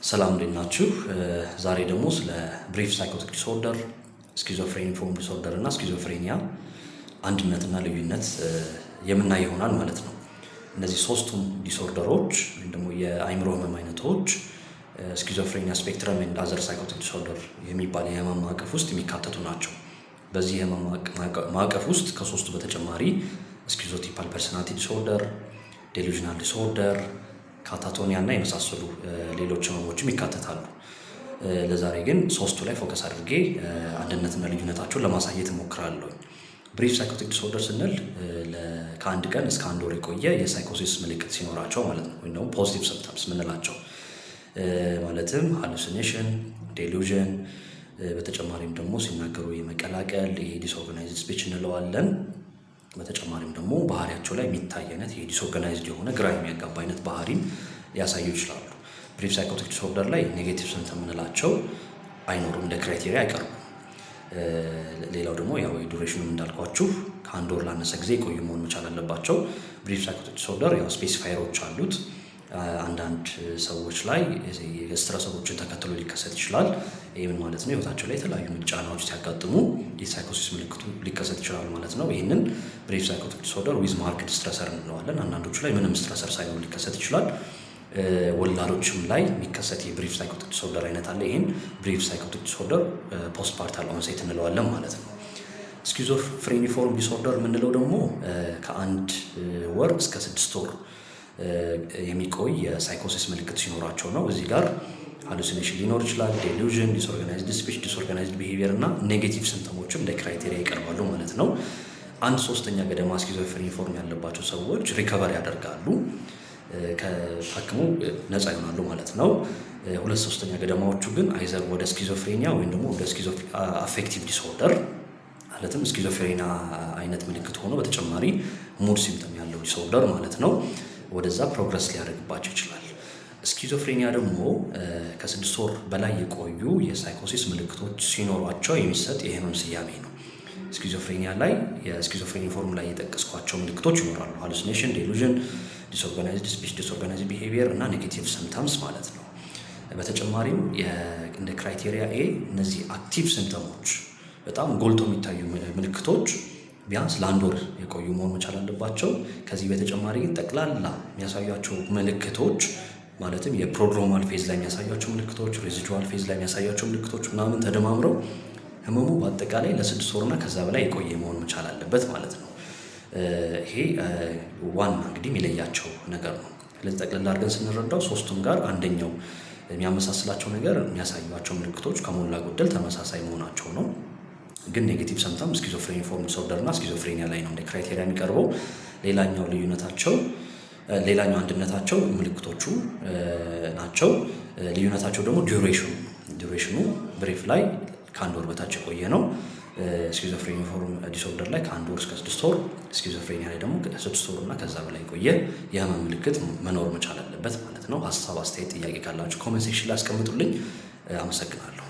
ሰላም፣ እንዴት ናችሁ? ዛሬ ደግሞ ስለ brief psychotic disorder፣ schizophreniform disorder እና schizophrenia አንድነትና ልዩነት የምናይ ይሆናል ማለት ነው። እነዚህ ሶስቱም disorder ኦች ወይም ደግሞ የአእምሮ ህመም አይነቶች schizophrenia spectrum and other psychotic disorder የሚባል የህመም ማዕቀፍ ውስጥ የሚካተቱ ናቸው። በዚህ የህመም ማዕቀፍ ውስጥ ከሶስቱ በተጨማሪ schizotypal personality disorder፣ delusional disorder፣ catatonia እና የመሳሰሉ ሌሎች ህመሞችም ይካተታሉ። ለዛሬ ግን ሶስቱ ላይ focus አድርጌ አንድነትና ልዩነታቸውን ለማሳየት እሞክራለሁ። Brief psychotic disorder ስንል ከአንድ ቀን እስከ አንድ ወር የቆየ የ psychosis ምልክት ሲኖራቸው ማለት ነው፣ ወይም ደግሞ positive symptoms የምንላቸው፣ ማለትም hallucination፣ delusion፣ በተጨማሪም ደግሞ ሲናገሩ የመቀላቀል፣ ይሄ disorganized speech እንለዋለን። በተጨማሪም ደግሞ ባህሪያቸው ላይ የሚታይ አይነት የ disorganized የሆነ፣ ግራ የሚያጋባ አይነት ባህሪን ሊያሳዩ ይችላሉ። Brief psychotic disorder ላይ negative symptom የምንላቸው አይኖሩም፣ እንደ criteria አይቀርቡም። ሌላው ደግሞ ያው የ duration ኑም እንዳልኳችሁ ከአንድ ወር ላነሰ ጊዜ የቆዩ መሆን መቻል አለባቸው። Brief psychotic disorder ያው specifier ኦች አሉት። አንዳንድ ሰዎች ላይ stressor ኦችን ተከትሎ ሊከሰት ይችላል። ይህ ምን ማለት ነው? ህይወታቸው ላይ የተለያዩ ጫናዎች ሲያጋጥሙ የ psychosis ምልክቱ ሊከሰት ይችላል ማለት ነው። ይህንን brief psychotic disorder with marked stressor እንለዋለን። አንዳንዶቹ ላይ ምንም stressor ሳይኖር ሊከሰት ይችላል። ወላዶችም ላይ የሚከሰት የ brief psychotic disorder አይነት አለ። ይህን brief psychotic disorder postpartal onset እንለዋለን ማለት ነው። Schizophreniform disorder የምንለው ደግሞ ከአንድ ወር እስከ 6 ወር የሚቆይ የ psychosis ምልክት ሲኖራቸው ነው። እዚህ ጋር hallucination ሊኖር ይችላል፣ delusion፣ disorganized speech፣ disorganized behavior እና negative symptom ኦችም እንደ criteria ይቀርባሉ ማለት ነው። አንድ ሶስተኛ ገደማ schizophreniform ያለባቸው ሰዎች recover ያደርጋሉ፣ ከታክሞ ነፃ ይሆናሉ ማለት ነው። ሁለት ሶስተኛ ገደማዎቹ ግን either ወደ schizophrenia ወይም ደግሞ ወደ schizoaffective disorder፣ ማለትም schizophrenia አይነት ምልክት ሆኖ በተጨማሪ mood symptom ያለው disorder ማለት ነው፣ ወደዛ progress ሊያደርግባቸው ይችላል። Schizophrenia ደግሞ ከ6 ወር በላይ የቆዩ የ psychosis ምልክቶች ሲኖሯቸው የሚሰጥ የህመም ስያሜ ነው። Schizophrenia ላይ የ schizophreniform ላይ የጠቀስኳቸው ምልክቶች ይኖራሉ። Hallucination፣ delusion፣ disorganized speech፣ disorganized behavior እና negative symptoms ማለት ነው። በተጨማሪም እንደ criteria A እነዚህ active symptom ኦች፣ በጣም ጎልቶ የሚታዩ ምልክቶች ቢያንስ ለአንድ ወር የቆዩ መሆን መቻል አለባቸው። ከዚህ በተጨማሪ ግን ጠቅላላ የሚያሳያቸው ምልክቶች፣ ማለትም የ prodromal phase ላይ የሚያሳያቸው ምልክቶች፣ residual phase ላይ የሚያሳያቸው ምልክቶች ምናምን ተደማምረው ህመሙ በአጠቃላይ ለ6 ወርና ከዛ በላይ የቆየ መሆን መቻል አለበት ማለት ነው። ይሄ ዋና እንግዲህ የሚለያቸው ነገር ነው። ስለዚህ ጠቅልላ አድርገን ስንረዳው ሶስቱም ጋር አንደኛው የሚያመሳስላቸው ነገር የሚያሳዩቸው ምልክቶች ከሞላ ጎደል ተመሳሳይ መሆናቸው ነው። ግን negative symptom schizophreniform disorder እና schizophrenia ላይ ነው እንደ criteria የሚቀርበው። ሌላኛው ልዩነታቸው፣ ሌላኛው አንድነታቸው ምልክቶቹ ናቸው። ልዩነታቸው ደግሞ duration ኑ። Duration ኑ brief ላይ ከአንድ ወር በታች የቆየ ነው። Schizophreniform disorder ላይ ከአንድ ወር እስከ 6 ወር፣ schizophrenia ላይ ደግሞ ከ6 ወር እና ከዛ በላይ የቆየ የህመም ምልክት መኖር መቻል አለበት ማለት ነው። ሀሳብ፣ አስተያየት፣ ጥያቄ ካላችሁ comment section ላይ አስቀምጡልኝ። አመሰግናለሁ።